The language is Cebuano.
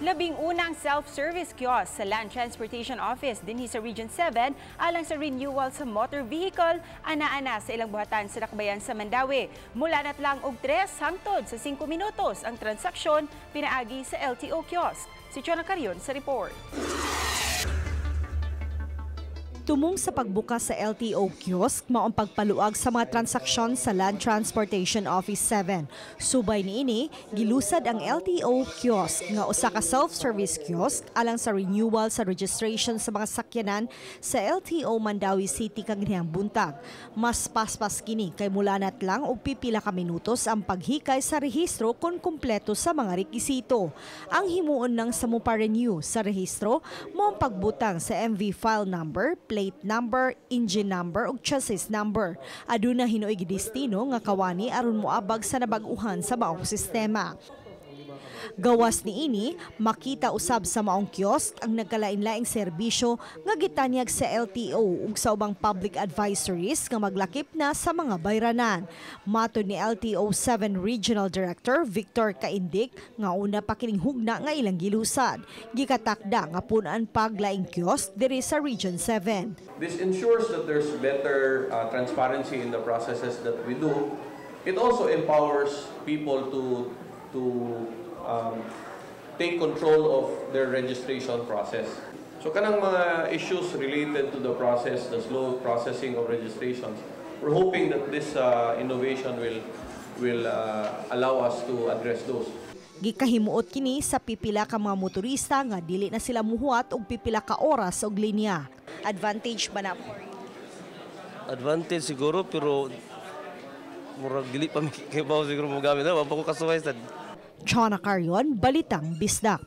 11 ang self-service kiosk sa Land Transportation Office dinhi sa Region 7 alang sa renewal sa motor vehicle ana-ana sa ilang buhatan sa dakbayan sa Mandaue. Mulanat lang og 3 hangtod sa 5 minutos ang transaksyon pinaagi sa LTO kiosk. Si Chona Carion sa report. Tumong sa pagbukas sa LTO kiosk mao ang pagpaluag sa mga transaksyon sa Land Transportation Office 7. Subay niini, gilusad ang LTO kiosk nga usa ka self-service kiosk alang sa renewal sa registration sa mga sakyanan sa LTO Mandaue City kaganihang buntag. Mas paspas kini kay mulanat lang og pipila ka minutos ang paghikay sa rehistro kung kumpleto sa mga rekisito. Ang himuon ng sa mupa-renew sa rehistro mao ang pagbutang sa MV file number, plate number, engine number ug chassis number. Aduna hinuoy gidestino nga kawani aron moabag sa nabag-uhan sa maong sistema. Gawas niini, makita usab sa maong kiosk ang nagkalain-laing serbisyo nga gitanyag sa LTO ug sa ubang public advisories nga maglakip na sa mga bayranan. Matod ni LTO 7 Regional Director Victor Caindic nga una pa kining hugna nga ilang gilusad. Gikatakda nga punan pag laing kiosk diri sa Region 7. This ensures that there's better transparency in the processes that we do. It also empowers people to take control of their registration process. So kanang mga issues related to the process, the slow processing of registrations, we're hoping that this innovation will allow us to address those. Gikahimuot kini sa pipila ka mga motorista nga dili na sila muhuwat og pipila ka oras og linya. Advantage ba na for you? Advantage siguro, pero murag dili pa mi kibaw siguro mo gamit na wa pa ko kasuway sad. Chona Carion, Balitang Bisdak.